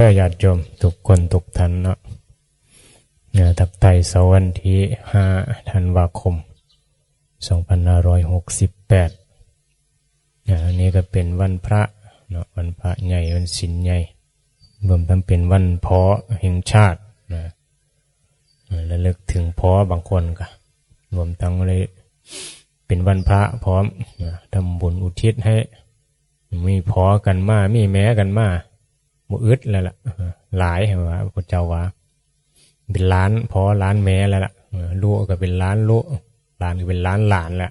ແດ່ຍາດໂຍມທຸກຄົນທຸກທ່ານເນາະ. ເອີ ທັກທາຍເຊົ້າວັນທີຫ້າ ທັນວາຄົມ ສອງພັນຫ້າຮ້ອຍຫົກສິບແປດ. ເອີ ອັນນີ້ກໍເປັນວັນພະເນາະ, ວັນພະໃຫຍ່ ວັນສິນໃຫຍ່, ລວມທັງເປັນວັນພໍແຫ່ງຊາດນະ. ເອີ ລະລຶກເຖິງພໍ່ບາງຄົນກະ ລວມທັງໄດ້ເປັນວັນພະພ້ອມນະ, ທຳບຸນອຸທິດໃຫ້ ມີພໍ່ກັນມາ ມີແມ່ກັນມາ ບໍ່ອຶດແລ້ວລະ, ເອີ ຫຼາຍວ່າ ພະເຈົ້າວ່າ ເປັນຫຼານພໍ່ຫຼານແມ່ແລ້ວລະ, ເອີ ລູກກໍເປັນຫຼານລູກ ຫຼານກໍເປັນຫຼານຫຼານແລ້ວ.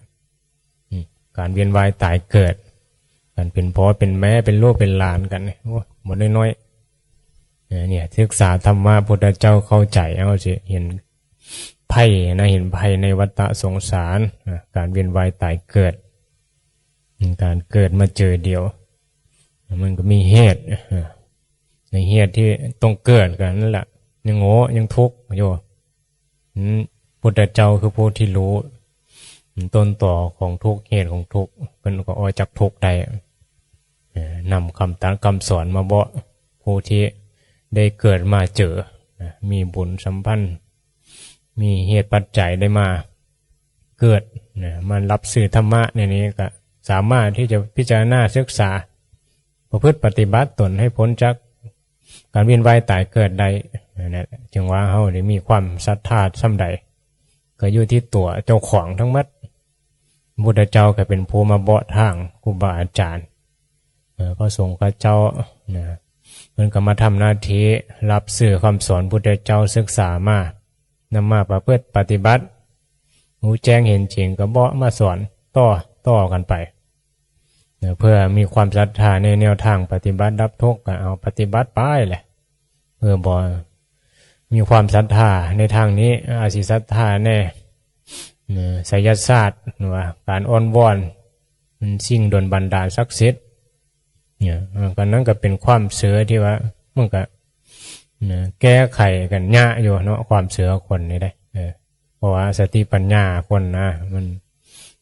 ອືມ ການວຽນວ່າຍຕາຍເກີດ ການເປັນພໍ່ເປັນແມ່ ເປັນລູກເປັນຫຼານກັນນີ້ ໂອ້ ບໍ່ນ້ອຍໆ. ເອີ ເນຍ ສຶກສາທຳມະພຸດທະເຈົ້າເຂົ້າໃຈ ເຮົາຊິເຫັນໄພນະ, ເຫັນໄພໃນວັດຕະສົງສານນະ, ການວຽນວ່າຍຕາຍເກີດ, ການເກີດມາເຈີດຽວ ມັນກໍມີເຫດ, ໃນເຫດທີ່ຕ້ອງເກີດກັນນັ້ນລະ ຍັງໂງ່ ຍັງທຸກຢູ່. ອືມ ພຸດທະເຈົ້າຄືຜູ້ທີ່ຮູ້ຕົ້ນຕໍຂອງທຸກ ເຫດຂອງທຸກ, ເພິ່ນກໍອອກຈາກທຸກໄດ້. ເອີ ນຳຄຳຕັດຄຳສອນມາບອກຜູ້ທີ່ໄດ້ເກີດມາເຈີນະ, ມີບຸນສຳພັນ ມີເຫດປັດໄຈໄດ້ມາເກີດນະ, ມາຮັບຊື້ທຳມະໃນນີ້ ກໍສາມາດທີ່ຈະພິຈາລະນາສຶກສາ ປະພຶດປະຕິບັດຕົນໃຫ້ພົ້ນຈາກການວຽນວ່າຍຕາຍເກີດໄດ້. ນັ້ນແຫຼະ ຈຶ່ງວ່າເຮົາໄດ້ມີຄວາມສັດທາສ່ຳໃດ ກໍຢູ່ທີ່ຕົວເຈົ້າຂອງທັງໝົດ. ພຸດທະເຈົ້າກໍເປັນຜູ້ມາບອກທາງ, ຄູບາອາຈານ ເອີ ພະສົງຂະເຈົ້ານະ, ເພິ່ນກໍມາທຳໜ້າທີ່ຮັບຊື້ຄຳສອນພຸດທະເຈົ້າສຶກສາມາ ນຳມາປະພຶດປະຕິບັດ, ຮູ້ແຈ້ງເຫັນຈິງກໍບອກມາສອນຕໍ່ ຕໍ່ກັນໄປ. ເອີ ເພື່ອມີຄວາມສັດທາໃນແນວທາງປະຕິບັດດັບທຸກ ກໍເອົາປະຕິບັດໄປແຫຼະ. ເອີ ບໍ່ມີຄວາມສັດທາໃນທາງນີ້ ອາດຊິສັດທາແດ່ ເອີ ໄສຍະສາດ ຫຼືວ່າການອ້ອນວອນ ສິ່ງດົນບັນດານສັກສິດ ເອີ ອັນນັ້ນກໍເປັນຄວາມເຊື່ອທີ່ວ່າ ມັນກໍ ເອີ ແກ້ໄຂກັນຍາກຢູ່ເນາະ ຄວາມເຊື່ອຄົນນີ້ເດ້. ເອີ ເພາະວ່າສະຕິປັນຍາຄົນນະ ມັນ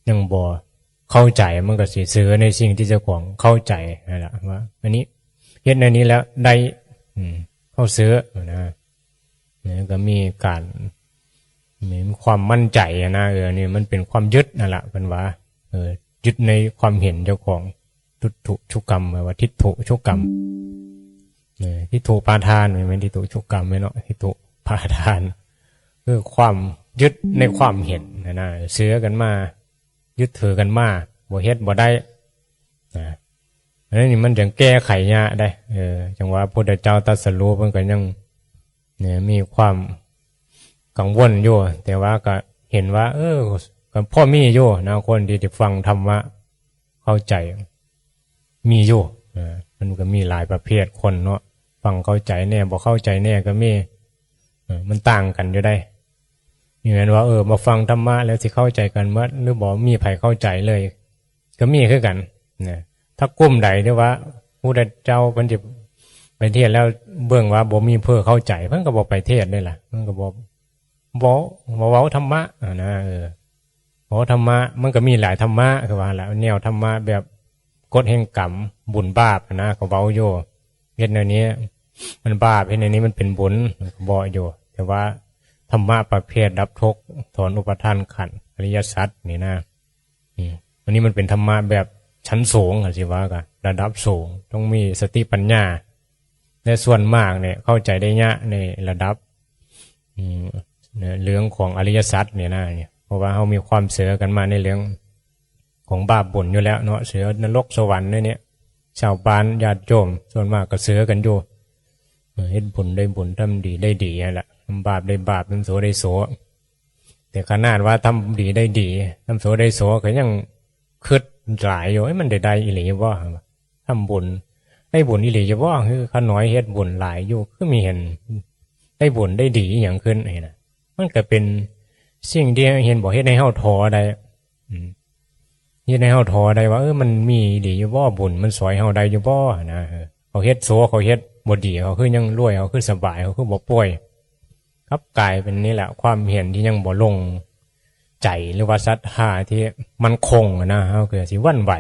ຍັງບໍ່ເຂົ້າໃຈ, ມັນກໍຊິເຊື່ອໃນສິ່ງທີ່ເຈົ້າຂອງເຂົ້າໃຈຫັ້ນລະ ວ່າອັນນີ້ເຮັດແນວນີ້ແລ້ວໄດ້ ອືມ ເຮົາເຊື່ອນະ. ແລ້ວກໍມີການ ມີຄວາມໝັ້ນໃຈນະ, ເອີ ອັນນີ້ມັນເປັນຄວາມຍຶດຫັ້ນລະ ເພິ່ນວ່າ ເອີ ຍຶດໃນຄວາມເຫັນເຈົ້າຂອງ. ທຸດຖຸຈຸກຳ ແປວ່າທິດຖຸຈຸກຳ ເອີ ທິດຖຸປາທານ ແມ່ນທິດຕຸຈຸກຳແມ່ນເນາະ ທິດຕຸປາທານ ຄືຄວາມຍຶດໃນຄວາມເຫັນຫັ້ນນະ, ເຊື່ອກັນມາ ຍຶດຖືກັນມາ ບໍ່ເຮັດບໍ່ໄດ້ນະ. ອັນນີ້ມັນຈັ່ງແກ້ໄຂຍາກໄດ໋. ເອີ ຈັ່ງວ່າພຸດທະເຈົ້າຕັດສະຮູ້ ເພິ່ນກໍຍັງ ເອີ ມີຄວາມກັງວົນຢູ່, ແຕ່ວ່າກໍເຫັນວ່າ ເອີ ກໍພໍມີຢູ່ນະ, ຄົນທີ່ໄດ້ຟັງທຳມະເຂົ້າໃຈມີຢູ່. ເອີ ມັນກໍມີຫຼາຍປະເພດຄົນເນາະ, ຟັງເຂົ້າໃຈແດ່ ບໍ່ເຂົ້າໃຈແດ່ກໍມີ. ເອີ ມັນຕ່າງກັນຢູ່ໄດ໋. ມີແມ່ນວ່າ ເອີ ມາຟັງທຳມະແລ້ວຊິເຂົ້າໃຈກັນໝົດ ຫຼືບໍ່ມີໃຜເຂົ້າໃຈເລີຍ ກໍມີຄືກັນນະ. ຖ້າກຸ່ມໃດທີ່ວ່າພຸດທະເຈົ້າເພິ່ນຊິໄປເທດແລ້ວ ເບິ່ງວ່າບໍ່ມີເພິ່ນເຂົ້າໃຈ ເພິ່ນກໍບໍ່ໄປເທດເດ້ລະ, ເພິ່ນກໍບໍ່ ບໍ່ ບໍ່ເວົ້າທຳມະຫັ້ນນະ. ເອີ ເວົ້າທຳມະ ມັນກໍມີຫຼາຍທຳມະ ຄືວ່າລະ, ແນວທຳມະແບບກົດແຫ່ງກຳ ບຸນບາບຫັ້ນນະ ກໍເວົ້າຢູ່, ເຮັດແນວນີ້ມັນບາບ ເຮັດແນວນີ້ມັນເປັນບຸນ ກໍບອກຢູ່. ແຕ່ວ່າທຳມະປະເພດດັບທຸກ ຖອນອຸປາທານຂັນ ອະລິຍະສັດນີ້ນະ, ອືມ ອັນນີ້ມັນເປັນທຳມະແບບຊັ້ນສູງ ຄັນຊິວ່າກໍລະດັບສູງ ຕ້ອງມີສະຕິປັນຍາ. ແລະ ສ່ວນມາກນີ້ເຂົ້າໃຈໄດ້ຍາກໃນລະດັບ ອືມ ເລື່ອງຂອງອະລິຍະສັດນີ້ນະ, ເພາະວ່າເຮົາມີຄວາມເຊື່ອກັນມາໃນເລື່ອງຂອງບາບບຸນຢູ່ແລ້ວເນາະ, ເຊື່ອນະລົກສະຫວັນແນວນີ້. ຊາວບ້ານຍາດໂຍມສ່ວນມາກກໍເຊື່ອກັນຢູ່, ເຮັດບຸນໄດ້ບຸນ ທຳດີໄດ້ດີຫັ້ນລະ, ທຳບາບໄດ້ບາບ ທຳຊົ່ວໄດ້ຊົ່ວ. ແຕ່ຂະໜາດວ່າທຳດີໄດ້ດີ ທຳຊົ່ວໄດ້ຊົ່ວ ກໍຍັງຄິດຫຼາຍຢູ່, ເອີ ມັນໄດ້ ໄດ້ອີ່ຫຼີຢູ່ບໍ່? ທຳບຸນໄດ້ບຸນອີ່ຫຼີຢູ່ບໍ່? ຄືຂ້ານ້ອຍເຮັດບຸນຫຼາຍຢູ່ ຄືມີເຫັນໄດ້ບຸນໄດ້ດີອີ່ຫຍັງຂຶ້ນຫັ້ນນະ. ມັນກໍເປັນສິ່ງທີ່ເຫັນບໍ່ ເຮັດໃຫ້ເຮົາທໍ້ໄດ້, ອືມ ເຮັດໃຫ້ເຮົາທໍ້ໄດ້ວ່າ ເອີ ມັນມີອີ່ຫຼີຢູ່ບໍ່? ບຸນມັນຊ່ອຍເຮົາໄດ້ຢູ່ບໍ່? ຫັ້ນນະ. ເອີ ເຂົາເຮັດຊົ່ວ ເຂົາເຮັດບໍ່ດີ ເຂົາຄືຍັງລວຍ ເຂົາຄືສະບາຍ ເຂົາຄືບໍ່ປ່ວຍ. ກັບກາຍເປັນນີ້ແຫຼະ ຄວາມເຫັນທີ່ຍັງບໍ່ລົງໃຈ ຫຼືວ່າສັດທາທີ່ໝັ້ນຄົງຫັ້ນນະ, ເຮົາກໍຊິຫວັ່ນໄຫວ.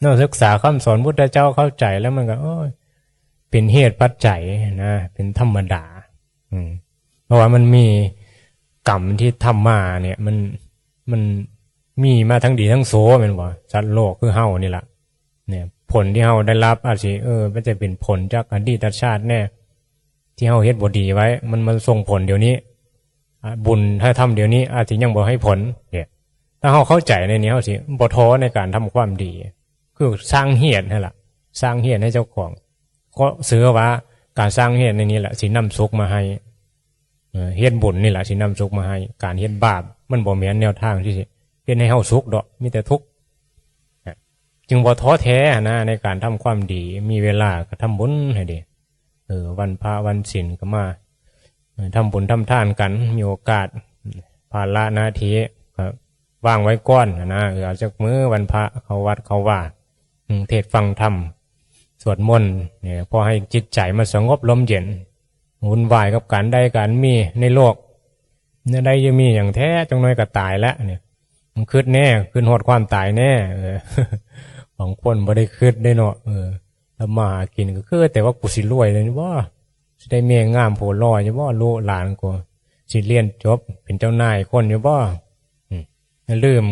ເຮົາສຶກສາຄຳສອນພຸດທະເຈົ້າເຂົ້າໃຈແລ້ວ ມັນກໍ ໂອ້ຍ ເປັນເຫດປັດໄຈນະ ເປັນທຳມະດາ. ອືມ ເພາະວ່າມັນມີກຳທີ່ທຳມາເນຍ ມັນ ມັນມີມາທັງດີທັງຊົ່ວແມ່ນບໍ່? ສັດໂລກຄືເຮົານີ້ລະ ເນຍ ຜົນທີ່ເຮົາໄດ້ຮັບອາດຊິ ເອີ ມັນຈະເປັນຜົນຈາກອະດີດຕະຊາດແນ່ ທີ່ເຮົາເຮັດບໍ່ດີໄວ້ ມັນມາສົ່ງຜົນດຽວນີ້. ອາ ບຸນທີ່ທຳດຽວນີ້ອາດຊິຍັງບໍ່ໃຫ້ຜົນເດ. ຖ້າເຮົາເຂົ້າໃຈໃນນີ້ ເຮົາຊິບໍ່ທໍ້ໃນການທຳຄວາມດີ ຄືສ້າງເຫດຫັ້ນລະ ສ້າງເຫດໃຫ້ເຈົ້າຂອງ ເພາະເຊື່ອວ່າການສ້າງເຫດໃນນີ້ລະຊິນຳສຸກມາໃຫ້. ເອີ ເຮັດບຸນນີ້ລະຊິນຳສຸກມາໃຫ້ ການເຮັດບາບມັນບໍ່ແມ່ນແນວທາງທີ່ຊິເຮັດໃຫ້ເຮົາສຸກດອກ ມີແຕ່ທຸກ. ຈຶ່ງບໍ່ທໍ້ແທ້ຫັ້ນນະ ໃນການທຳຄວາມດີ ມີເວລາກໍທຳບຸນໃຫ້ເດ. ເອີ ວັນພະວັນສິນກໍມາ ເອີ ທຳບຸນທຳທານກັນ ມີໂອກາດ ພາລະໜ້າທີ່ກໍວາງໄວ້ກ່ອນຫັ້ນນະ. ເອີ ເອົາຈັກມື້ວັນພະເຂົ້າວັດເຂົ້າວາ ເທດຟັງທຳ ສວດມົນ ພໍໃຫ້ຈິດໃຈມັນສະຫງົບລົມເຢັນ ວຸ່ນວາຍກັບການໄດ້ການມີໃນໂລກ ແນວໃດຈະມີຫຍັງແທ້ ຈັກໜ້ອຍກໍຕາຍແລ້ວນີ້. ມັນຄິດແນ່ ຄິດຮອດຄວາມຕາຍແນ່. ເອີ ບາງຄົນບໍ່ໄດ້ຄິດເດ້ເນາະ. ເອີ ທຳມາຫາກິນກໍຄືແຕ່ວ່າ ກູຊິລວຍຢູ່ບໍ່? ຊິໄດ້ເມຍງາມຜົວຫຼໍ່ຢູ່ບໍ່? ລູກຫຼານກູຊິຮຽນຈົບເປັນເຈົ້ານາຍຄົນຢູ່ບໍ່? ອືມ ຢ່າລືມ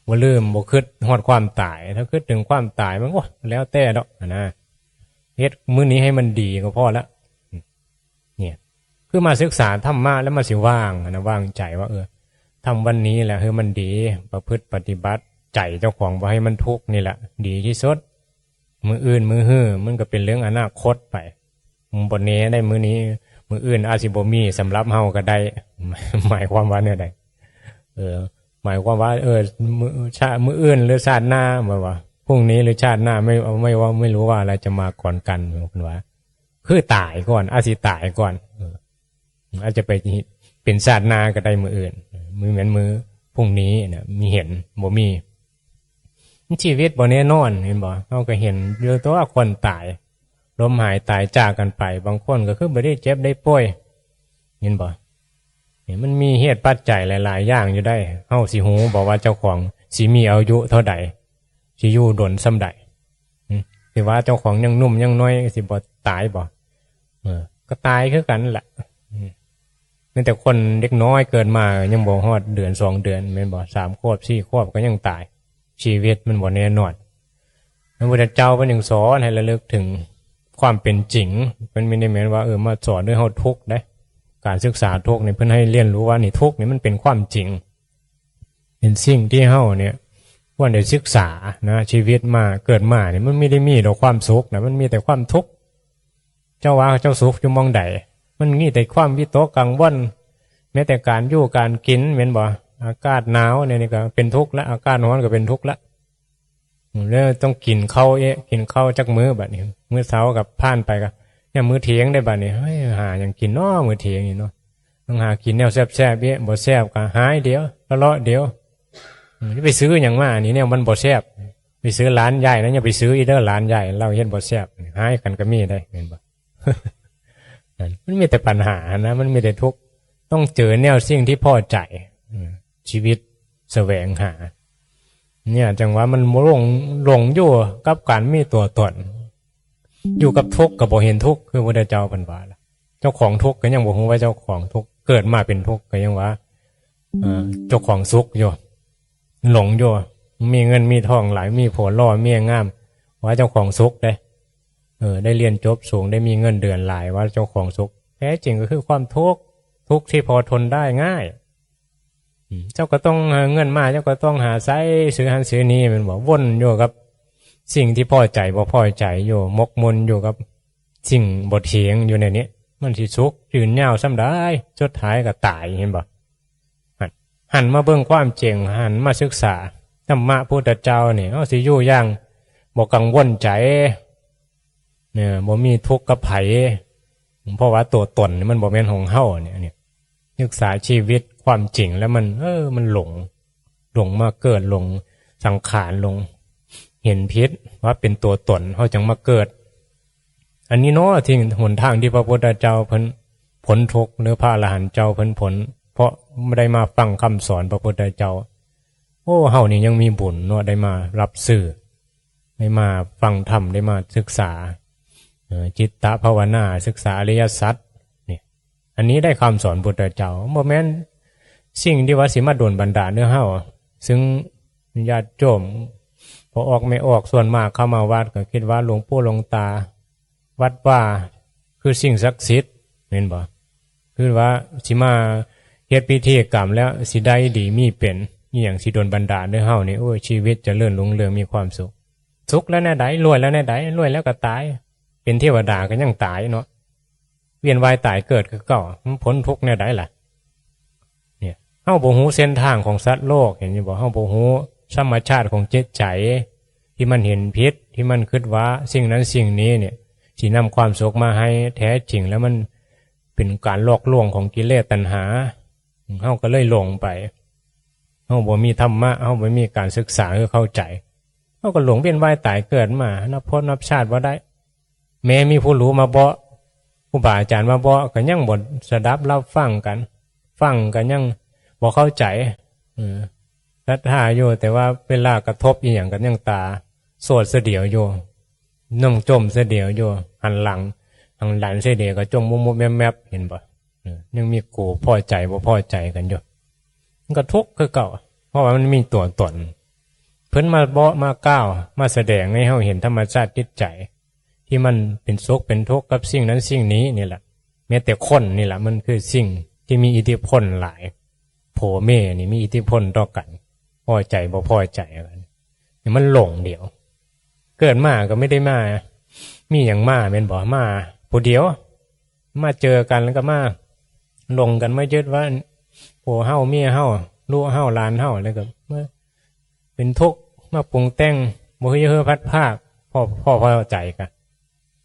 ບໍ່ລືມ ບໍ່ຄິດຮອດຄວາມຕາຍ. ຖ້າຄິດເຖິງຄວາມຕາຍ ມັນ ໂອ້ ແລ້ວແຕ່ດອກຫັ້ນນະ ເຮັດມື້ນີ້ໃຫ້ມັນດີກໍພໍລະ. ອືມ ນີ້ຄືມາສຶກສາທຳມະແລ້ວມັນຊິວ່າງຫັ້ນນະ ວ່າງໃຈວ່າ ເອີ ທຳວັນນີ້ແຫຼະໃຫ້ມັນດີ ປະພຶດປະຕິບັດ ໃຈເຈົ້າຂອງບໍ່ໃຫ້ມັນທຸກນີ້ແຫຼະດີທີ່ສຸດ. ມື້ອື່ນມື້ຮືມັນກໍເປັນເລື່ອງອະນາຄົດໄປ ມັນບໍ່ແນ່ໄດ໋. ມື້ນີ້ ມື້ອື່ນອາດຊິບໍ່ມີສຳລັບເຮົາກໍໄດ້ ໝາຍຄວາມວ່າແນວໃດ? ເອີ ໝາຍຄວາມວ່າ ເອີ ມື້ ຊາ ມື້ອື່ນ ຫຼື ຊາດໜ້າ ແບບວ່າ ພລຸ່ງນີ້ ຫຼື ຊາດໜ້າ ໄມ່ ໄມ່ວ່າ ໄມ່ຮູ້ວ່າອະໄລຈະມາກ່ອນກັນ ເພິ່ນວ່າ ຄືຕາຍກ່ອນ ອາດຊິຕາຍກ່ອນ. ເອີ ອາດຈະໄປເປັນຊາດໜ້າກໍໄດ້ ມື້ອື່ນ ມື້ແມ່ນມື້ ພລຸ່ງນີ້ນະ ມີເຫັນບໍ່ມີ ຊີວິດບໍ່ແນ່ນອນ ເຫັນບໍ່? ເຮົາກໍເຫັນຢູ່ຕົວະ ຄົນຕາຍ ລົ້ມຫາຍຕາຍຈາກກັນໄປ ບາງຄົນກໍຄືບໍ່ໄດ້ເຈັບໄດ້ປ່ວຍ ເຫັນບໍ່? ນີ້ມັນມີເຫດປັດໄຈຫຼາຍໆຢ່າງຢູ່ໄດ໋. ເຮົາຊິຮູ້ບໍ່ວ່າເຈົ້າຂອງຊິມີອາຍຸເທົ່າໃດ? ຊິຢູ່ດົນສ່ຳໃດ? ຫຶ ຊິວ່າເຈົ້າຂອງຍັງໜຸ່ມຍັງນ້ອຍ ຊິບໍ່ຕາຍບໍ່? ເອີ ກໍຕາຍຄືກັນລະ. ອືມ ແມ່ນແຕ່ຄົນເດັກນ້ອຍເກີດມາຍັງບໍ່ຮອດເດືອນສອງເດືອນແມ່ນບໍ່? ສາມຂວບສີ່ຂວບກໍຍັງຕາຍ. ຊີວິດມັນບໍ່ແນ່ນອນ. ພະພຸດທະເຈົ້າເພິ່ນຈຶ່ງສອນໃຫ້ລະລຶກເຖິງຄວາມເປັນຈິງ. ເພິ່ນບໍ່ໄດ້ແມ່ນວ່າ ເອີ ມາສອນໃຫ້ເຮົາທຸກເດ້. ການສຶກສາທຸກນີ້ ເພິ່ນໃຫ້ຮຽນຮູ້ວ່ານີ້ ທຸກນີ້ມັນເປັນຄວາມຈິງ. ເປັນສິ່ງທີ່ເຮົານີ້ຄວນໄດ້ສຶກສານະ. ຊີວິດມາ ເກີດມານີ້ ມັນມີ ໄດ້ມີດອກຄວາມສຸກນະ ມັນມີແຕ່ຄວາມທຸກ. ເຈົ້າວ່າເຈົ້າສຸກຢູ່ໝ່ອງໃດ? ມັນມີແຕ່ຄວາມວິຕົກກັງວົນ ແມ້ແຕ່ການຢູ່ການກິນແມ່ນບໍ່? ອາກາດໜາວແນວນີ້ກໍເປັນທຸກລະ ອາກາດຮ້ອນກໍເປັນທຸກລະ. ແລ້ວຕ້ອງກິນເຂົ້າເອະ ກິນເຂົ້າຈັກມື້ບັດນີ້? ມື້ເຊົ້າກໍຜ່ານໄປ ກໍຍາມມື້ທ່ຽງໄດ້ບັດນີ້. ເຮີ້ຍ ຫາຫຍັງກິນເນາະ ມື້ທ່ຽງນີ້ເນາະ? ຕ້ອງຫາກິນແນວແຊບໆເອະ ບໍ່ແຊບກໍຫາຍດຽວ ທະເລາະດຽວ. ອືມ ຈະໄປຊື້ຫຍັງມານີ້ ແນວມັນບໍ່ແຊບ? ໄປຊື້ຮ້ານໃຫຍ່ນະ ຢ່າໄປຊື້ອີກເດີ ຮ້ານໃຫຍ່ ເຫຼົ້າເຮັດບໍ່ແຊບ. ຫາຍກັນກໍມີໄດ໋ ແມ່ນບໍ່? ນັ້ນ ມັນມີແຕ່ປັນຫານະ ມັນມີແຕ່ທຸກ. ຕ້ອງເຈີແນວສິ່ງທີ່ພໍໃຈ. ອືມ ຊີວິດສະແຫວງຫາ ເນີ້ຍ ຈັ່ງວ່າມັນຫຼົງ ຫຼົງຢູ່ກັບການມີຕົວຕົນ. ຢູ່ກັບທຸກກໍບໍ່ເຫັນທຸກ ຄືພະພຸດທະເຈົ້າເພິ່ນວ່າລະ. ເຈົ້າຂອງທຸກກໍຍັງບໍ່ຮູ້ວ່າເຈົ້າຂອງທຸກ ເກີດມາເປັນທຸກກໍຍັງວ່າ ເອີ ເຈົ້າຂອງສຸກຢູ່ ຫຼົງຢູ່. ມີເງິນມີທອງຫຼາຍ ມີຜົວຫຼໍ່ເມຍງາມ ວ່າເຈົ້າຂອງສຸກເດ້. ເອີ ໄດ້ຮຽນຈົບສູງ ໄດ້ມີເງິນເດືອນຫຼາຍ ວ່າເຈົ້າຂອງສຸກ. ແທ້ຈິງກໍຄືຄວາມທຸກ ທຸກທີ່ພໍທົນໄດ້ງ່າຍ. ອືມ ເຈົ້າກໍຕ້ອງຫາເງິນມາ ເຈົ້າກໍຕ້ອງຫາໃຊ້ ຊື້ຫັ້ນຊື້ນີ້ແມ່ນບໍ່? ວົນຢູ່ກັບສິ່ງທີ່ພໍໃຈບໍ່ພໍໃຈຢູ່ ໝົກໝຸ່ນຢູ່ກັບສິ່ງບໍ່ທ່ຽງຢູ່ໃນນີ້ ມັນຊິສຸກຍືນຍາວສ່ຳໃດ? ສຸດທ້າຍກໍຕາຍ ເຫັນບໍ່? ຫັ້ນ ຫັນມາເບິ່ງຄວາມຈິງ ຫັນມາສຶກສາທຳມະພຸດທະເຈົ້ານີ້ ເຮົາຊິຢູ່ຢ່າງບໍ່ກັງວົນໃຈ ເນຍ ບໍ່ມີທຸກກັບໃຜ ເພາະວ່າຕົວຕົນນີ້ມັນບໍ່ແມ່ນຂອງເຮົາ. ອັນນີ້ ອັນນີ້ສຶກສາຊີວິດຄວາມຈິງແລ້ວມັນ ເອີ ມັນຫຼົງ ຫຼົງມາເກີດ ຫຼົງສັງຂານ ຫຼົງເຫັນຜິດວ່າເປັນຕົວຕົນ ເຮົາຈຶ່ງມາເກີດ. ອັນນີ້ເນາະທີ່ຫົນທາງທີ່ພະພຸດທະເຈົ້າເພິ່ນພົ້ນທຸກ ຫຼື ພະອະລະຫັນເຈົ້າເພິ່ນພົ້ນ ເພາະໄດ້ມາຟັງຄຳສອນພະພຸດທະເຈົ້າ. ໂອ້ ເຮົານີ້ຍັງມີບຸນເນາະ ໄດ້ມາຮັບຊື່ ໄດ້ມາຟັງທຳ ໄດ້ມາສຶກສາ ເອີ ຈິດຕະພາວະນາ ສຶກສາອະລິຍະສັດນີ້ ອັນນີ້ໄດ້ຄຳສອນພຸດທະເຈົ້າ ບໍ່ແມ່ນສິ່ງທີ່ວ່າຊິມາດົນບັນດານໃຫ້ເຮົາ. ຊຶ່ງຍາດໂຍມພໍ່ອອກແມ່ອອກສ່ວນມາກເຂົ້າມາວັດ ກໍຄິດວ່າຫຼວງປູ່ຫຼວງຕາ ວັດວາຄືສິ່ງສັກສິດ ແມ່ນບໍ່? ຄືວ່າຊິມາເຮັດພິທີກຳແລ້ວຊິໄດ້ດີມີເປັນ ອີ່ຫຍັງຊິດົນບັນດານໃຫ້ເຮົານີ້ ໂອ້ຍ ຊີວິດຈະເລີນຮຸ່ງເຮືອງມີຄວາມສຸກ. ສຸກແລ້ວແນວໃດ? ລວຍແລ້ວແນວໃດ? ລວຍແລ້ວກໍຕາຍ ເປັນເທວະດາກໍຍັງຕາຍເນາະ ວຽນວ່າຍຕາຍເກີດຄືເກົ່າ ມັນພົ້ນທຸກແນວໃດລະ? ເຮົາບໍ່ຮູ້ເສັ້ນທາງຂອງສັດໂລກ ເຫັນຢູ່ບໍ່? ເຮົາບໍ່ຮູ້ທຳມະຊາດຂອງຈິດໃຈ ທີ່ມັນເຫັນຜິດ ທີ່ມັນຄິດວ່າສິ່ງນັ້ນສິ່ງນີ້ນີ້ ຊິນຳຄວາມສຸກມາໃຫ້ ແທ້ຈິງແລ້ວມັນເປັນການຫຼອກລວງຂອງກິເລດຕັນຫາ ເຮົາກໍເລີຍຫຼົງໄປ. ເຮົາບໍ່ມີທຳມະ ເຮົາບໍ່ມີການສຶກສາໃຫ້ເຂົ້າໃຈ ເຮົາກໍຫຼົງວຽນວ່າຍຕາຍເກີດມາ ນັບພົບນັບຊາດບໍ່ໄດ້. ແມ້ມີຜູ້ຮູ້ມາເບາະ ຄູບາອາຈານມາເບາະ ກໍຍັງບໍ່ສະດັບຮັບຟັງກັນ ຟັງກໍຍັງບໍ່ເຂົ້າໃຈ. ເອີ ສັດທາຢູ່ ແຕ່ວ່າເວລາກະທົບອີ່ຫຍັງກໍຍັງຕາໂສດສະດຽວຢູ່ ນ້ຳຈົມສະດຽວຢູ່ ຫັນຫຼັງ ຫັນຫຼັງສະດຽວກໍຈົມມຸບໆແມັບໆ ເຫັນບໍ່? ເອີ ຍັງມີກູພໍໃຈບໍ່ພໍໃຈກັນຢູ່ ມັນກໍທຸກຄືເກົ່າ ເພາະວ່າມັນມີຕົວຕົນ. ເພິ່ນມາເບາະມາກ່າວ ມາສະແດງໃຫ້ເຮົາເຫັນທຳມະຊາດຈິດໃຈ ທີ່ມັນເປັນສຸກເປັນທຸກກັບສິ່ງນັ້ນສິ່ງນີ້ນີ້ລະ. ແມ້ແຕ່ຄົນນີ້ລະ ມັນຄືສິ່ງທີ່ມີອິດທິພົນຫຼາຍ ຜົວເມຍນີ້ມີອິດທິພົນຕໍ່ກັນ ພໍໃຈບໍ່ພໍໃຈກັນ ນີ້ມັນຫຼົງດຽວ. ເກີດມາກໍບໍ່ໄດ້ມາ ມີຫຍັງມາແມ່ນບໍ່? ມາຜູ້ດຽວ ມາເຈີກັນແລ້ວກໍມາຫຼົງກັນ ມາຍຶດວ່າຜົວເຮົາ ເມຍເຮົາ ລູກເຮົາ ຫຼານເຮົາ ແລ້ວກໍມາເປັນທຸກ ມາປຸງແຕ່ງ ບໍ່ເຮີຍະເຫີພັດພາກ. ພໍ ພໍເຂົ້າໃຈກະ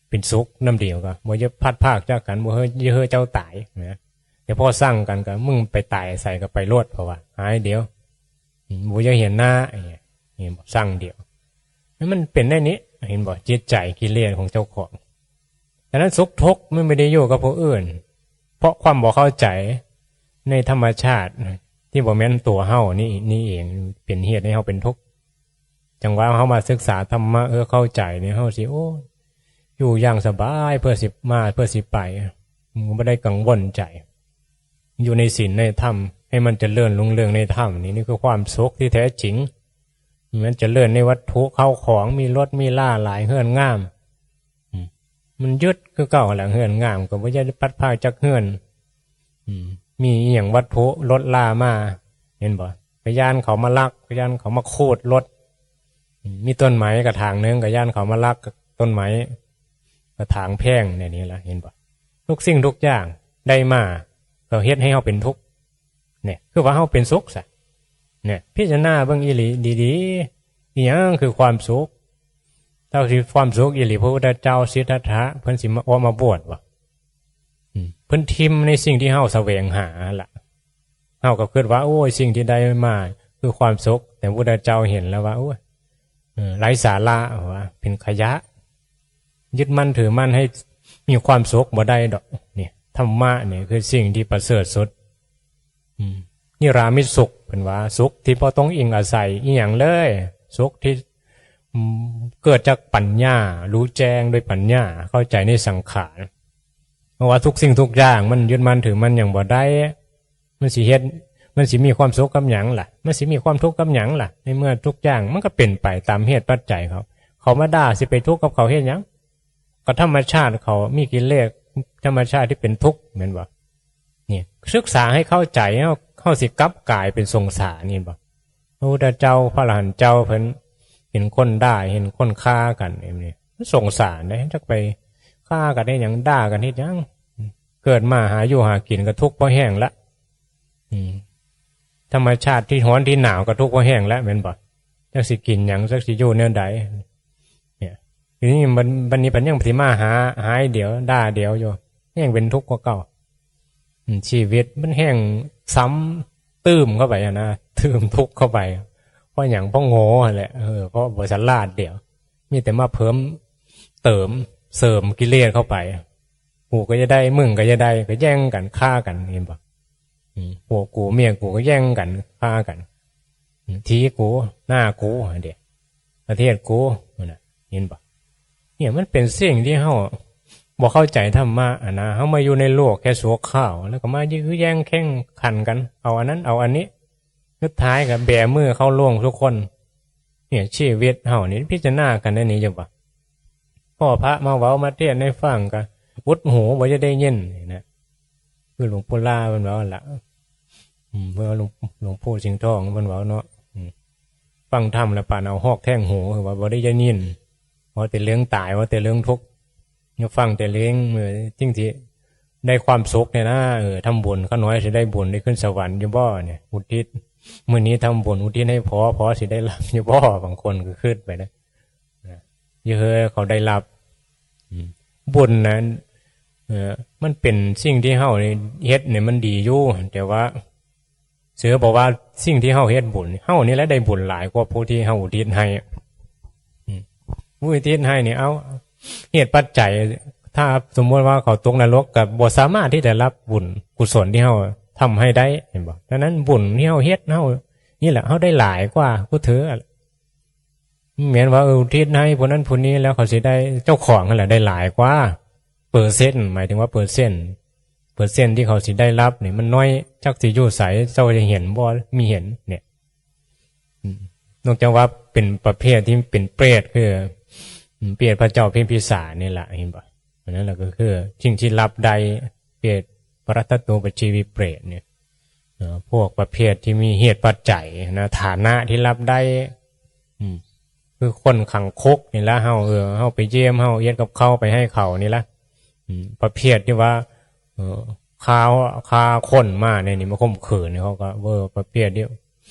ເປັນສຸກນຳດຽວ ກໍບໍ່ຢາກພັດພາກຈາກກັນ ບໍ່ເຮີຍະເຫີເຈົ້າຕາຍນະ. ແຕ່ພໍຊັງກັນກໍ ມຶງໄປຕາຍໃສກໍໄປໂລດ ເພາະວ່າຫາຍດຽວ ອືມ ບໍ່ຢາກເຫັນໜ້າ ນີ້ ນີ້ບໍ່ ຊັງດຽວ. ແລ້ວມັນເປັນໄດ້ນີ້ ເຫັນບໍ່? ຈິດໃຈກິເລດຂອງເຈົ້າຂອງ. ສະນັ້ນ ສຸກທຸກມັນບໍ່ໄດ້ຢູ່ກັບຜູ້ອື່ນ ເພາະຄວາມບໍ່ເຂົ້າໃຈໃນທຳມະຊາດທີ່ບໍ່ແມ່ນຕົວເຮົານີ້ ນີ້ເອງ ເປັນເຫດໃຫ້ເຮົາເປັນທຸກ. ຈັ່ງວ່າເຮົາມາສຶກສາທຳມະ ເອີ ເຂົ້າໃຈນີ້ ເຮົາຊິ ໂອ້ ຢູ່ຢ່າງສະບາຍ ເພື່ອຊິມາ ເພື່ອຊິໄປ ບໍ່ໄດ້ກັງວົນໃຈ. ຢູ່ໃນສິນໃນທຳ ໃຫ້ມັນຈະເລີນຮຸ່ງເຮືອງໃນທຳນີ້ ນີ້ຄືຄວາມສຸກທີ່ແທ້ຈິງ. ມັນຈະເລີນໃນວັດຖຸເຂົ້າຂອງ ມີລົດມີລາຫຼາຍ ເຮືອນງາມ ອືມ ມັນຍຶດຄືເກົ່າແຫຼະ ເຮືອນງາມກໍບໍ່ຢາກໄດ້ພັດພາກຈາກເຮືອນ. ອືມ ມີອີ່ຫຍັງວັດຖຸລົດລາມາ ເຫັນບໍ່? ກໍຢ້ານເຂົາມາລັກ ກໍຢ້ານເຂົາມາຂູດລົດ. ອືມ ມີຕົ້ນໄມ້ກະຖາງໜຶ່ງ ກໍຢ້ານເຂົາມາລັກຕົ້ນໄມ້ກະຖາງແພງແນວນີ້ລະ ເຫັນບໍ່? ທຸກສິ່ງທຸກຢ່າງໄດ້ມາ ກໍເຮັດໃຫ້ເຮົາເປັນທຸກ. ນີ້ ຄືວ່າເຮົາເປັນສຸກຊະ. ນີ້ ພິຈາລະນາເບິ່ງອີ່ຫຼີດີໆ ອີ່ຫຍັງຄືຄວາມສຸກ? ຖ້າຊິຄວາມສຸກອີ່ຫຼີ ພະພຸດທະເຈົ້າ ສິດທັດຖະ ເພິ່ນຊິມາອອກມາບວດບໍ່? ອືມ ເພິ່ນຖິ້ມໃນສິ່ງທີ່ເຮົາສະແຫວງຫາຫັ້ນລະ. ເຮົາກໍຄິດວ່າ ໂອ້ຍ ສິ່ງທີ່ໄດ້ມາຄືຄວາມສຸກ ແຕ່ພຸດທະເຈົ້າເຫັນແລ້ວວ່າ ໂອ້ຍ ເອີ ໄຮ້ສາລະ ວ່າເປັນຂະຫຍະ ຍຶດໝັ້ນຖືໝັ້ນໃຫ້ມີຄວາມສຸກບໍ່ໄດ້ດອກ. ນີ້ ທຳມະນີ້ຄືສິ່ງທີ່ປະເສີດສຸດ. ອືມ ນິຣາມິດສຸກ ເພິ່ນວ່າ ສຸກທີ່ບໍ່ຕ້ອງອີງອາໄສອີ່ຫຍັງເລີຍ ສຸກທີ່ ອືມ ເກີດຈາກປັນຍາ ຮູ້ແຈ້ງດ້ວຍປັນຍາ ເຂົ້າໃຈໃນສັງຂານ. ເພາະວ່າທຸກສິ່ງທຸກຢ່າງມັນຍຶດໝັ້ນຖືໝັ້ນຫຍັງບໍ່ໄດ້ ມັນຊິເຮັດ ມັນຊິມີຄວາມສຸກກັບຫຍັງລະ? ມັນຊິມີຄວາມທຸກກັບຫຍັງລະ? ໃນເມື່ອທຸກຢ່າງມັນກໍເປັນໄປຕາມເຫດປັດໄຈເຂົາ ເຂົາມາດ່າ ຊິໄປທຸກກັບເຂົາເຮັດຫຍັງ? ກໍທຳມະຊາດເຂົາມີກິເລດ ທຳມະຊາດທີ່ເປັນທຸກ ແມ່ນບໍ່? ນີ້ ສຶກສາໃຫ້ເຂົ້າໃຈ ເຮົາ ເຮົາຊິກັບກາຍເປັນສົງສານ ເຫັນບໍ່? ພະພຸດທະເຈົ້າ ພະອະລະຫັນເຈົ້າ ເພິ່ນເຫັນຄົນດ່າ ເຫັນຄົນຄາກັນ ແບບນີ້ ມັນສົງສານເດ້ ຈັກໄປຄາກັນເຮັດຫຍັງ ດ່າກັນເຮັດຫຍັງ? ເກີດມາຫາຢູ່ຫາກິນກໍທຸກພໍແຮງລະ. ອືມ ທຳມະຊາດທີ່ຮ້ອນທີ່ໜາວກໍທຸກພໍແຮງລະ ແມ່ນບໍ່? ຈັກຊິກິນຫຍັງ ຈັກຊິຢູ່ແນວໃດ? ນີ້ ທີນີ້ບັດ ບັດນີ້ເພິ່ນຍັງຊິມາຫາ ຫາຍດຽວ ດ່າດຽວຢູ່ ແຮ່ງເປັນທຸກກວ່າເກົ່າ. ອືມ ຊີວິດມັນແຮ່ງຊ້ຳຕື່ມເຂົ້າໄປຫັ້ນນະ ຕື່ມທຸກເຂົ້າໄປ. ເພາະຫຍັງ? ເພາະໂງ່ຫັ້ນແຫຼະ ເອີ ເພາະບໍ່ສະຫຼາດດຽວ ມີແຕ່ມາເພີ່ມເຕີມເສີມກິເລດເຂົ້າໄປ. ກູກໍຢາກໄດ້ ມຶງກໍຢາກໄດ້ ກໍແຍ່ງກັນ ຄາກັນ ເຫັນບໍ່? ອືມ ຜົວກູເມຍກູກໍແຍ່ງກັນ ຄາກັນ ອືມ ທີ່ກູ ນາກູຫັ້ນເດ ປະເທດກູຫັ້ນນະ ເຫັນບໍ່? ນີ້ມັນເປັນສິ່ງທີ່ເຮົາ ບໍ່ເຂົ້າໃຈທຳມະຫັ້ນນະ. ເຮົາມາຢູ່ໃນໂລກແຄ່ຊົ່ວຄາວ ແລ້ວກໍມາຢື້ແຍ່ງແຂ່ງຂັນກັນ ເອົາອັນນັ້ນເອົາອັນນີ້ ສຸດທ້າຍກໍແບມືເຂົ້າໂລງທຸກຄົນ. ເນຍ ຊີວິດເຮົານີ້ ພິຈາລະນາກັນແນວນີ້ຢູ່ບໍ່? ພໍພະມາເວົ້າມາເທດໃຫ້ຟັງກໍອຸດຫູ ບໍ່ຢາກໄດ້ຍິນນີ້ນະ. ຄືຫຼວງປູ່ຫຼ້າເພິ່ນເວົ້າຫັ້ນລະ ອືມ ເພິ່ນວ່າ ຫຼວງ ຫຼວງປູ່ສິງທອງເພິ່ນເວົ້າເນາະ ອືມ ຟັງທຳແລ້ວປານເອົາຫອກແທງຫູ ຄືວ່າບໍ່ໄດ້ຍິນ ເວົ້າແຕ່ເລື່ອງຕາຍ ເວົ້າແຕ່ເລື່ອງທຸກ ຍັງຟັງແຕ່ເລື່ອງ ເອີ ສິ່ງທີ່ໄດ້ຄວາມສຸກນີ້ນະ. ເອີ ທຳບຸນ ຂ້ານ້ອຍຊິໄດ້ບຸນໄດ້ຂຶ້ນສະຫວັນຢູ່ບໍ່ນີ້ ອຸທິດ ມື້ນີ້ທຳບຸນອຸທິດໃຫ້ພໍ່ ພໍ່ຊິໄດ້ຮັບຢູ່ບໍ່? ບາງຄົນກໍຄິດໄປນະ ເອີ ເຂົາໄດ້ຮັບ ອືມ ບຸນນັ້ນ ເອີ ມັນເປັນສິ່ງທີ່ເຮົານີ້ເຮັດນີ້ມັນດີຢູ່ ແຕ່ວ່າ ເຊື່ອບໍ່ວ່າສິ່ງທີ່ເຮົາເຮັດບຸນ ເຮົານີ້ແຫຼະໄດ້ບຸນຫຼາຍກວ່າຜູ້ທີ່ເຮົາອຸທິດໃຫ້. ອືມ ຜູ້ອຸທິດໃຫ້ນີ້ ເອົາ ເຫດປັດໄຈ ຖ້າສົມມຸດວ່າເຂົາຕົກນະລົກ ກໍບໍ່ສາມາດທີ່ຈະຮັບບຸນກຸສົນທີ່ເຮົາທຳໃຫ້ໄດ້ ເຫັນບໍ່? ດັ່ງນັ້ນ ບຸນທີ່ເຮົາເຮັດ ເຮົານີ້ແຫຼະ ເຮົາໄດ້ຫຼາຍກວ່າຜູ້ຖື. ແມ່ນວ່າ ເອີ ອຸທິດໃຫ້ຜູ້ນັ້ນຜູ້ນີ້ແລ້ວເຂົາຊິໄດ້ ເຈົ້າຂອງຫັ້ນແຫຼະໄດ້ຫຼາຍກວ່າ ເປີເຊັນ ໝາຍເຖິງວ່າເປີເຊັນ ເປີເຊັນທີ່ເຂົາຊິໄດ້ຮັບນີ້ມັນໜ້ອຍ ຈັກຊິຢູ່ໃສ ເຈົ້າຈະເຫັນບໍ່ ມີເຫັນເນຍ. ອືມ ນອກຈາກວ່າເປັນປະເພດທີ່ເປັນເປດ ຄື ອືມ ເປດພະເຈົ້າພິມພິສານນີ້ລະ ເຫັນບໍ່? ອັນນັ້ນລະກໍຄືສິ່ງທີ່ຮັບໄດ້ ເປດ ປະລັດຕະຕູປະຈີວິເປດນີ້ ເອີ ພວກປະເພດທີ່ມີເຫດປັດໄຈນະ ຖານະທີ່ຮັບໄດ້ ອືມ ຄືຄົນຂັງຄຸກນີ້ລະ ເຮົາ ເອີ ເຮົາໄປຢ້ຽມ ເຮົາເຮັດກັບເຂົ້າໄປໃຫ້ເຂົານີ້ລະ ອືມ ປະເພດທີ່ວ່າ ເອີ ຂ້າ ຂ້າຄົນມາແນວນີ້ ມາຂົ່ມຂືນນີ້ ເຂົາກໍ ເອີ ປະເພດທີ່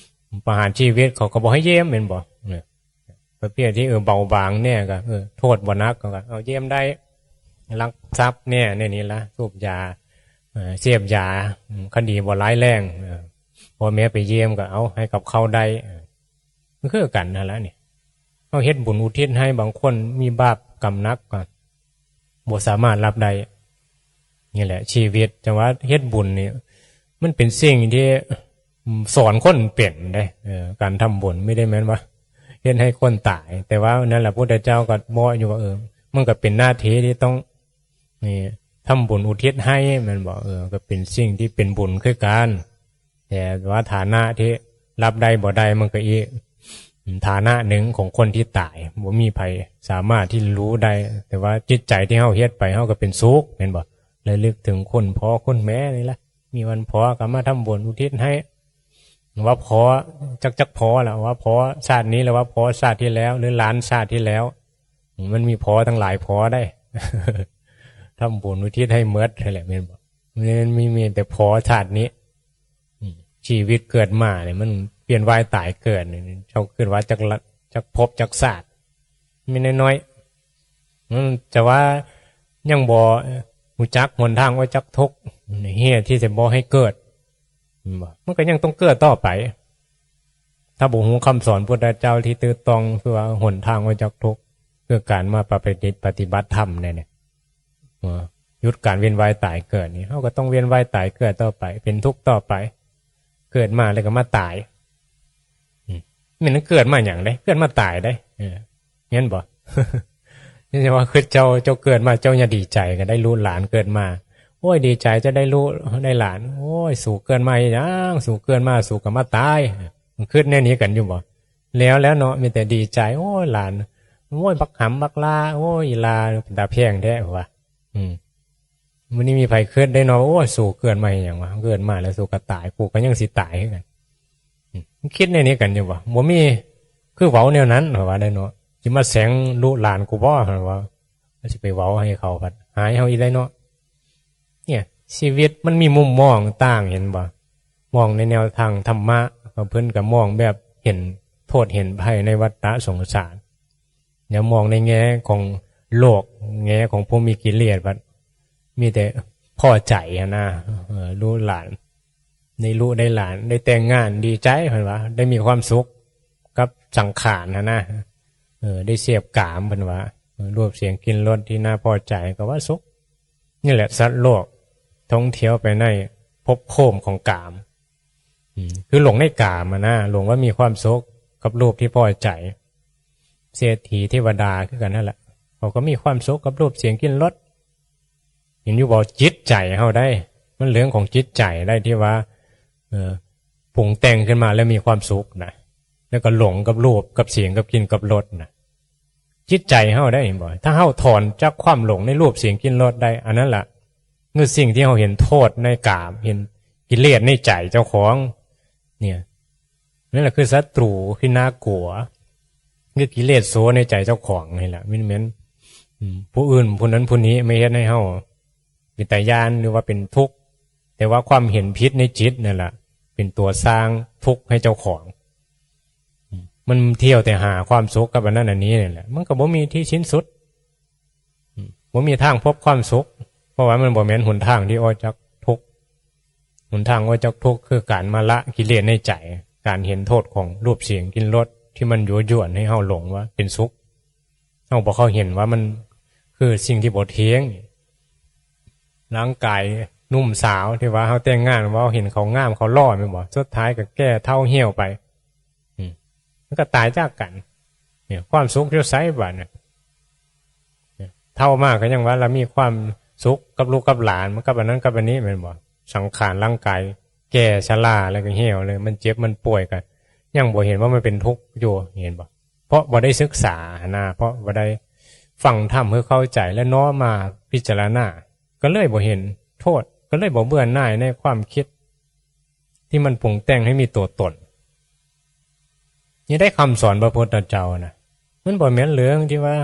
ປະຫານຊີວິດ ເຂົາກໍບໍ່ໃຫ້ຢ້ຽມແມ່ນບໍ່? ເອີ ປະເພດທີ່ ເອີ ເບົາບາງແດ່ກໍ ເອີ ໂທດບໍ່ໜັກ ເຂົາກໍເອົາຢ້ຽມໄດ້ ລັກຊັບແດ່ ແນວນີ້ລະ ສູບຢາ ເອີ ເສບຢາ ອືມ ຄະດີບໍ່ຮ້າຍແຮງ ເອີ ພໍ່ແມ່ໄປຢ້ຽມກໍເອົາໃຫ້ກັບເຂົ້າໄດ້ ເອີ ມັນຄືກັນຫັ້ນລະນີ້ ເຮົາເຮັດບຸນອຸທິດໃຫ້ ບາງຄົນມີບາບກຳໜັກກໍບໍ່ສາມາດຮັບໄດ້. ນີ້ແຫຼະຊີວິດ ຈັ່ງວ່າເຮັດບຸນນີ້ ມັນເປັນສິ່ງທີ່ ອືມ ສອນຄົນເປັນເດ້ ເອີ ການທຳບຸນ ບໍ່ໄດ້ແມ່ນວ່າເຮັດໃຫ້ຄົນຕາຍ ແຕ່ວ່ານັ້ນລະ ພຸດທະເຈົ້າກໍບອກຢູ່ວ່າ ເອີ ມັນກໍເປັນໜ້າທີ່ທີ່ຕ້ອງ ນີ້ ທຳບຸນອຸທິດໃຫ້ ແມ່ນບໍ່? ເອີ ກໍເປັນສິ່ງທີ່ເປັນບຸນຄືກັນ ແຕ່ວ່າຖານະທີ່ຮັບໄດ້ບໍ່ໄດ້ ມັນກໍອີກ ອືມ ຖານະໜຶ່ງຂອງຄົນທີ່ຕາຍ ບໍ່ມີໃຜສາມາດທີ່ຮູ້ໄດ້ ແຕ່ວ່າຈິດໃຈທີ່ເຮົາເຮັດໄປ ເຮົາກໍເປັນສຸກ ແມ່ນບໍ່? ລະລຶກເຖິງຄຸນພໍ່ຄຸນແມ່ນີ້ລະ ມີວັນພໍກໍມາທຳບຸນອຸທິດໃຫ້ ວ່າພໍ ຈັກ ຈັກພໍລະ ວ່າພໍຊາດນີ້ ຫຼືວ່າພໍຊາດທີ່ແລ້ວ ຫຼືຫຼານຊາດທີ່ແລ້ວ ມັນມີພໍຕັ້ງຫຼາຍພໍໄດ໋ ທຳບຸນອຸທິດໃຫ້ໝົດຫັ້ນແຫຼະ ແມ່ນບໍ່? ມັນມີ ມີແຕ່ພໍຊາດນີ້ ອືມ ຊີວິດເກີດມານີ້ ມັນວຽນວ່າຍຕາຍເກີດນີ້ ເຈົ້າຄິດວ່າຈັກລະ ຈັກພົບຈັກຊາດ ມີນ້ອຍໆ ມັນຈະວ່າຍັງບໍ່ຮູ້ຈັກຫົນທາງອອກຈາກທຸກ ເຫດທີ່ຈະບໍ່ໃຫ້ເກີດ ແມ່ນບໍ່? ມັນກໍຍັງຕ້ອງເກີດຕໍ່ໄປ ຖ້າບໍ່ຮູ້ຄຳສອນພຸດທະເຈົ້າທີ່ຖືກຕ້ອງ ຄືວ່າຫົນທາງອອກຈາກທຸກ ຄືການມາປະ ປະຕິ ປະຕິບັດທຳແນວນີ້ ເອີ ຢຸດການວຽນວ່າຍຕາຍເກີດນີ້ ເຮົາກໍຕ້ອງວຽນວ່າຍຕາຍເກີດຕໍ່ໄປ ເປັນທຸກຕໍ່ໄປ ເກີດມາແລ້ວກໍມາຕາຍ ອືມ ແມ່ນເກີດມາຫຍັງເດ້ ເກີດມາຕາຍເດ້ ເອີ ແມ່ນບໍ່? ນີ້ວ່າຄືເຈົ້າ ເຈົ້າເກີດມາ ເຈົ້າຢ່າດີໃຈກໍໄດ້ລູກຫຼານເກີດມາ ໂອ້ຍ ດີໃຈຈະໄດ້ລູກໄດ້ຫຼານ ໂອ້ຍ ສູເກີດມາເຮັດຫຍັງ ສູເກີດມາ ສູກໍມາຕາຍ ມັນຄິດແນວນີ້ກັນຢູ່ບໍ່? ແລ້ວ ແລ້ວເນາະ ມີແຕ່ດີໃຈ ໂອ້ຍ ຫຼານ ໂອ້ຍ ບັກຫຳບັກຫຼ້າ ໂອ້ຍ ອີ່ຫຼ້າເປັນຕາແພງແທ້ ວ່າ ອືມ ມື້ນີ້ມີໃຜຄິດໄດ້ເນາະ ໂອ້ຍ ສູເກີດມາເຮັດຫຍັງວະ ເກີດມາແລ້ວສູກໍຕາຍ ກູກໍຍັງຊິຕາຍຄືກັນ ອືມ ຄິດແນວນີ້ກັນຢູ່ບໍ່? ບໍ່ມີ ຄືເວົ້າແນວນັ້ນ ວ່າໄດ້ເນາະ ຊິມາແສງລູກຫຼານກູບໍ່ ວ່າ ຊິໄປເວົ້າໃຫ້ເຂົາພັດຫາຍເຮົາອີກໄດ້ເນາະ. ເນຍ ຊີວິດມັນມີມຸມມອງຕ່າງ ເຫັນບໍ່? ມອງໃນແນວທາງທຳມະ ເພິ່ນກໍມອງແບບເຫັນໂທດເຫັນໄພໃນວັດຕະສົງສານ ແນວມອງໃນແງ່ຂອງໂລກ ແງ່ຂອງຜູ້ມີກິເລດ ບັດມີແຕ່ພໍໃຈຫັ້ນນະ ເອີ ລູກຫຼານ ໄດ້ລູກໄດ້ຫຼານ ໄດ້ແຕ່ງງານ ດີໃຈ ເພິ່ນວ່າ ໄດ້ມີຄວາມສຸກກັບສັງຂານຫັ້ນນະ ເອີ ໄດ້ເສບກາມ ເພິ່ນວ່າ ເອີ ຮູບສຽງກິ່ນລົດທີ່ໜ້າພໍໃຈ ກໍວ່າສຸກ. ນີ້ແຫຼະ ສັດໂລກທ່ອງທ່ຽວໄປໃນພົບພູມຂອງກາມ ອືມ ຄືຫຼົງໃນກາມຫັ້ນນະ ຫຼົງວ່າມີຄວາມສຸກກັບຮູບທີ່ພໍໃຈ. ເສດຖີເທວະດາຄືກັນຫັ້ນແຫຼະ ເຂົາກໍມີຄວາມສຸກກັບຮູບສຽງກິ່ນລົດ ເຫັນຢູ່ບໍ່? ຈິດໃຈເຮົາໄດ໋ ມັນເລື່ອງຂອງຈິດໃຈໄດ໋ ທີ່ວ່າ ເອີ ປຸງແຕ່ງຂຶ້ນມາແລ້ວມີຄວາມສຸກນະ ແລ້ວກໍຫຼົງກັບຮູບ ກັບສຽງ ກັບກິ່ນ ກັບລົດນະ. ຈິດໃຈເຮົາໄດ໋ ເຫັນບໍ່? ຖ້າເຮົາຖອນຈາກຄວາມຫຼົງໃນຮູບ ສຽງ ກິ່ນ ລົດໄດ້ ອັນນັ້ນລະ ຄືສິ່ງທີ່ເຮົາເຫັນໂທດໃນກາມ ເຫັນກິເລດໃນໃຈເຈົ້າຂອງ ເນ່ຍ ນັ້ນລະຄືສັດຕູທີ່ໜ້າກົວ ຄືກິເລດໂສໃນໃຈເຈົ້າຂອງນີ້ລະ ແມ່ນ ອືມ ຜູ້ອື່ນ ຜູ້ນັ້ນຜູ້ນີ້ມາເຮັດໃຫ້ເຮົາເປັນຕາຢ້ານ ຫຼືວ່າເປັນທຸກ ແຕ່ວ່າຄວາມເຫັນຜິດໃນຈິດນັ້ນລະ ເປັນຕົວສ້າງທຸກໃຫ້ເຈົ້າຂອງ. ອືມ ມັນທ່ຽວແຕ່ຫາຄວາມສຸກກັບອັນນັ້ນອັນນີ້ນີ້ແຫຼະ ມັນກໍບໍ່ມີທີ່ສິ້ນສຸດ. ອືມ ບໍ່ມີທາງພົບຄວາມສຸກ ເພາະວ່າມັນບໍ່ແມ່ນຫົນທາງທີ່ອອກຈາກທຸກ. ຫົນທາງອອກຈາກທຸກຄືການມາລະກິເລດໃນໃຈ ການເຫັນໂທດຂອງຮູບ ສຽງ ກິ່ນ ລົດ ທີ່ມັນຍົວະຢວນໃຫ້ເຮົາຫຼົງວ່າເປັນສຸກ. ເຮົາບໍ່ເຂົ້າເຫັນວ່າມັນຄືສິ່ງທີ່ບໍ່ທ່ຽງ. ຮ່າງກາຍໜຸ່ມສາວທີ່ວ່າເຮົາແຕ່ງງານ ເວົ້າເຫັນເຂົາງາມເຂົາຫຼໍ່ແມ່ນບໍ່? ສຸດທ້າຍກໍແກ່ເຖົ້າຫ່ຽວໄປ. ອືມ ມັນກໍຕາຍຈາກກັນ. ເນີ້ຍ ຄວາມສຸກຢູ່ໃສບາດນີ້? ເຖົ້າມາກໍຍັງວ່າລະມີຄວາມສຸກກັບລູກກັບຫຼານ ກັບອັນນັ້ນກັບອັນນີ້ແມ່ນບໍ່? ສັງຂານຮ່າງກາຍແກ່ຊະລາແລ້ວກໍຫ່ຽວເລີຍ ມັນເຈັບມັນປ່ວຍກໍຍັງບໍ່ເຫັນວ່າມັນເປັນທຸກຢູ່ ເຫັນບໍ່? ເພາະບໍ່ໄດ້ສຶກສາຫັ້ນນະ ເພາະບໍ່ໄດ້ຟັງທຳໃຫ້ເຂົ້າໃຈ ແລະ ນ້ອມມາພິຈາລະນາ ກໍເລີຍບໍ່ເຫັນໂທດ ກໍເລີຍບໍ່ເບື່ອໜ່າຍໃນຄວາມຄິດ ທີ່ມັນປຸງແຕ່ງໃຫ້ມີຕົວຕົນ. ນີ້ໄດ້ຄຳສອນພະພຸດທະເຈົ້ານະ ມັນບໍ່ແມ່ນເລື່ອງທີ່ວ່າ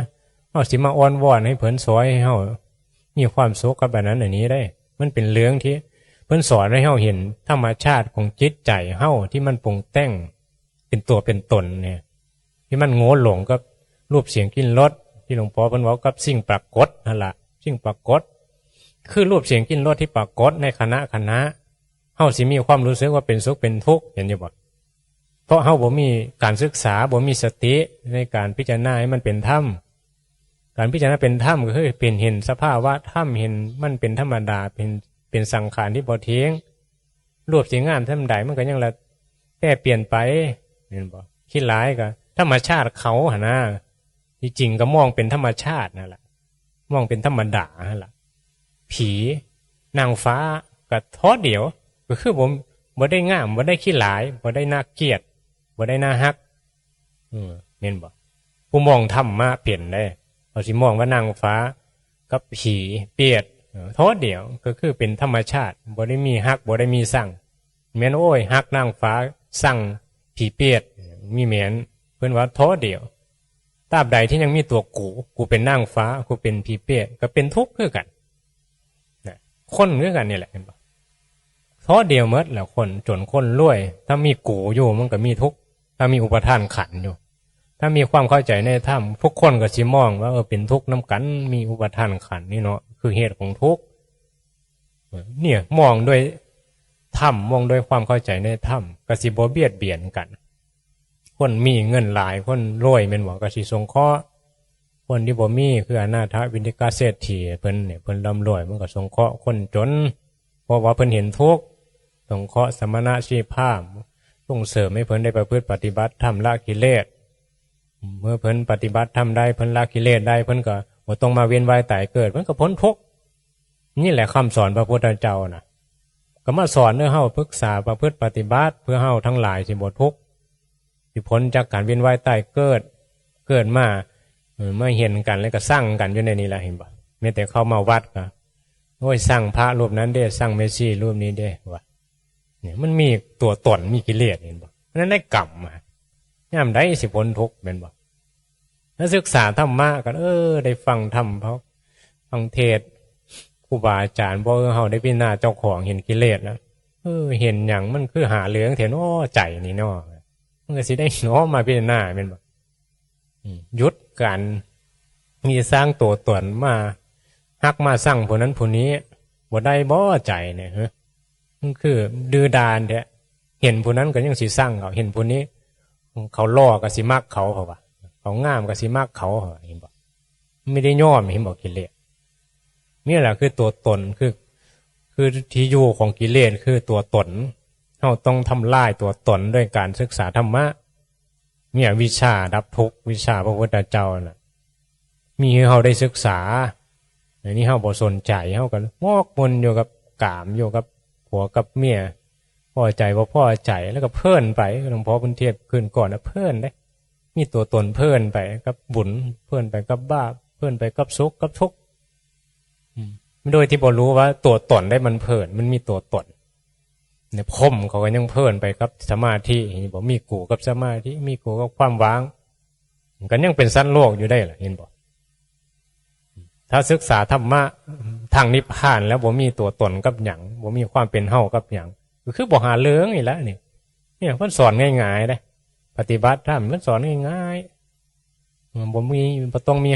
ເຮົາຊິມາອ້ອນວອນໃຫ້ເພິ່ນຊ່ອຍໃຫ້ເຮົາມີຄວາມສຸກກັບອັນນັ້ນອັນນີ້ໄດ໋. ມັນເປັນເລື່ອງທີ່ເພິ່ນສອນໃຫ້ເຮົາເຫັນທຳມະຊາດຂອງຈິດໃຈເຮົາທີ່ມັນປຸງແຕ່ງເປັນຕົວເປັນຕົນນີ້ ທີ່ມັນໂງ່ຫຼົງກັບຮູບ ສຽງ ກິ່ນ ລົດ ທີ່ຫຼວງພໍ່ເພິ່ນເວົ້າກັບສິ່ງປາກົດຫັ້ນລະ. ສິ່ງປາກົດຄືຮູບ ສຽງ ກິ່ນ ລົດ ທີ່ປາກົດໃນຂະນະຂະນະ ເຮົາຊິມີຄວາມຮູ້ສຶກວ່າເປັນສຸກເປັນທຸກ ເຫັນຢູ່ບໍ່? ເພາະເຮົາບໍ່ມີການສຶກສາ ບໍ່ມີສະຕິໃນການພິຈາລະນາໃຫ້ມັນເປັນທຳ. ການພິຈາລະນາເປັນທຳກໍຄືເປັນ ເຫັນສະພາວະທຳ ເຫັນມັນເປັນທຳມະດາ ເປັນ ເປັນສັງຂານທີ່ບໍ່ທ່ຽງ. ຮູບຊິງາມສ່ຳໃດມັນກໍຍັງລະແປປ່ຽນໄປ ແມ່ນບໍ່? ຂີ້ຫຼາຍກໍທຳມະຊາດເຂົາຫັ້ນນາ ທີ່ຈິງກໍມອງເປັນທຳມະຊາດນັ້ນລະ ມອງເປັນທຳມະດາຫັ້ນລະ. ຜີ ນາງຟ້າກໍທໍ່ດຽວ ກໍຄືບໍ່ ບໍ່ໄດ້ງາມ ບໍ່ໄດ້ຂີ້ຫຼາຍ ບໍ່ໄດ້ໜ້າກຽດ ບໍ່ໄດ້ໜ້າຮັກ ເອີ ແມ່ນບໍ່? ຜູ້ມອງທຳມະເປັນເດ້ ເຮົາຊິມອງວ່ານາງຟ້າກັບຜີເປດ ເອີ ທໍ່ດຽວ ກໍຄືເປັນທຳມະຊາດ ບໍ່ໄດ້ມີຮັກ ບໍ່ໄດ້ມີຊັງ. ແມ່ນ ໂອ້ຍ ຮັກນາງຟ້າ ຊັງຜີເປດ ມີແມ່ນ ເພິ່ນວ່າທໍ່ດຽວ. ຕາບໃດທີ່ຍັງມີຕົວກູ ກູເປັນນາງຟ້າ ກູເປັນຜີເປດ ກໍເປັນທຸກຄືກັນນະ ຄົນຄືກັນນີ້ແຫຼະ ເຫັນບໍ່? ທໍ່ດຽວໝົດແຫຼະ ຄົນຈົນຄົນລວຍ ຖ້າມີກູຢູ່ມັນກໍມີທຸກ ຖ້າມີອຸປະທານຂັນຢູ່ ຖ້າມີຄວາມເຂົ້າໃຈໃນທຳ ທຸກຄົນກໍຊິມອງວ່າ ເອີ ເປັນທຸກນຳກັນ ມີອຸປະທານຂັນນີ້ເນາະ ຄືເຫດຂອງທຸກ. ເອີ ເນ່ຍ ມອງດ້ວຍທຳ ມອງດ້ວຍຄວາມເຂົ້າໃຈໃນທຳ ກໍຊິບໍ່ບຽດບຽນກັນ. ຄົນມີເງິນຫຼາຍ ຄົນລວຍແມ່ນບໍ່ ກໍຊິສົງເຄາະ ຄົນທີ່ບໍ່ມີ ຄືອະນາຖະວິນິກາເສດຖີເພິ່ນນີ້ ເພິ່ນລ່ຳລວຍ ມັນກໍສົງເຄາະຄົນຈົນ ເພາະວ່າເພິ່ນເຫັນທຸກ ສົງເຄາະສະມະນະຊີພາມ ສົ່ງເສີມໃຫ້ເພິ່ນໄດ້ປະພຶດປະຕິບັດທຳ ລະກິເລດ. ເມື່ອເພິ່ນປະຕິບັດທຳໄດ້ ເພິ່ນລະກິເລດໄດ້ ເພິ່ນກໍບໍ່ຕ້ອງມາວຽນວ່າຍຕາຍເກີດ ເພິ່ນກໍພົ້ນທຸກ. ນີ້ແຫຼະຄຳສອນພະພຸດທະເຈົ້ານະ ກໍມາສອນໃຫ້ເຮົາປຶກສາປະພຶດປະຕິບັດ ເພື່ອເຮົາທັງຫຼາຍຊິບໍ່ທຸກ ຊິພົ້ນຈາກການວຽນວ່າຍຕາຍເກີດ. ເກີດມາ ເອີ ມາເຫັນກັນແລ້ວກໍຊັງກັນຢູ່ໃນນີ້ລະ ເຫັນບໍ່? ແມ້ແຕ່ເຂົ້າມາວັດກໍ ໂອ້ຍ ຊັງພະຮູບນັ້ນເດ້ ຊັງແມ່ຊີຮູບນີ້ເດ້ ວ່າ ນີ້ມັນມີຕົວຕົນ ມີກິເລດ ເຫັນບໍ່? ອັນນັ້ນໄດ້ກຳ ຍາມໃດຊິພົ້ນທຸກ ແມ່ນບໍ່? ແລ້ວສຶກສາທຳມະກໍ ເອີ ໄດ້ຟັງທຳ ເຂົາຟັງເທດ ຄູບາອາຈານບອກ ເອີ ເຮົາໄດ້ພິຈາລະນາເຈົ້າຂອງ ເຫັນກິເລດນະ ເອີ ເຫັນຫຍັງ ມັນຄືຫາເລື່ອງແທ້ເນາະ ໃຈນີ້ເນາະ ມັນກໍຊິໄດ້ນ້ອມມາພິຈາລະນາ ແມ່ນບໍ່? ອືມ ຢຸດການມີສ້າງຕົວຕົນ ມາຮັກມາຊັງຜູ້ນັ້ນຜູ້ນີ້ ບໍ່ໄດ້ບໍ່ ໃຈນີ້ ຮະ? ມັນຄືດື້ດ້ານແທ້ ເຫັນຜູ້ນັ້ນກໍຍັງຊິຊັງເຂົາ ເຫັນຜູ້ນີ້ເຂົາຫຼໍ່ກໍຊິມັກເຂົາ ເຂົາວ່າ ເຂົາງາມກໍຊິມັກເຂົາ ເຫັນບໍ່? ມັນມີແຕ່ຍອມ ເຫັນບໍ່? ກິເລດ ນີ້ແຫຼະຄືຕົວຕົນ ຄື ຄືທີ່ຢູ່ຂອງກິເລດ ຄືຕົວຕົນ. ເຮົາຕ້ອງທຳລາຍຕົວຕົນດ້ວຍການສຶກສາທຳມະ. ເນີ້ຍ ວິຊາດັບທຸກ ວິຊາພະພຸດທະເຈົ້ານະ ມີໃຫ້ເຮົາໄດ້ສຶກສາ. ອັນນີ້ເຮົາບໍ່ສົນໃຈ ເຮົາກໍໝົກໝຸ່ນຢູ່ກັບກາມ ຢູ່ກັບຜົວກັບເມຍ ພໍໃຈບໍ່ພໍໃຈ ແລ້ວກໍເພີນໄປ. ຫຼວງພໍ່ບຸນທຽບຄືນກ່ອນນະ ເພີນເດ້ ມີຕົວຕົນເພີນໄປກັບບຸນ ເພີນໄປກັບບາບ ເພີນໄປກັບສຸກກັບທຸກ ອືມ ໂດຍທີ່ບໍ່ຮູ້ວ່າຕົວຕົນໄດ້ມັນເພີນ ມັນມີຕົວຕົນ. ໃນພົມເຂົາກໍຍັງເພີນໄປກັບສະມາທິ ເຫັນບໍ່? ມີກູກັບສະມາທິ ມີກູກັບຄວາມວ່າງ ມັນກໍຍັງເປັນສັດໂລກຢູ່ໄດ້ລະ ເຫັນບໍ່? ຖ້າສຶກສາທຳມະທາງນິບພານແລ້ວ ບໍ່ມີຕົວຕົນກັບຫຍັງ ບໍ່ມີຄວາມເປັນເຮົາກັບຫຍັງ ກໍຄືບໍ່ຫາເລື່ອງນີ້ແຫຼະນີ້. ນີ້ເພິ່ນສອນງ່າຍໆເດ້ ປະຕິບັດທຳເພິ່ນສອນງ່າຍໆ ເອີ ບໍ່ມີ ບໍ່ຕ້ອງມີ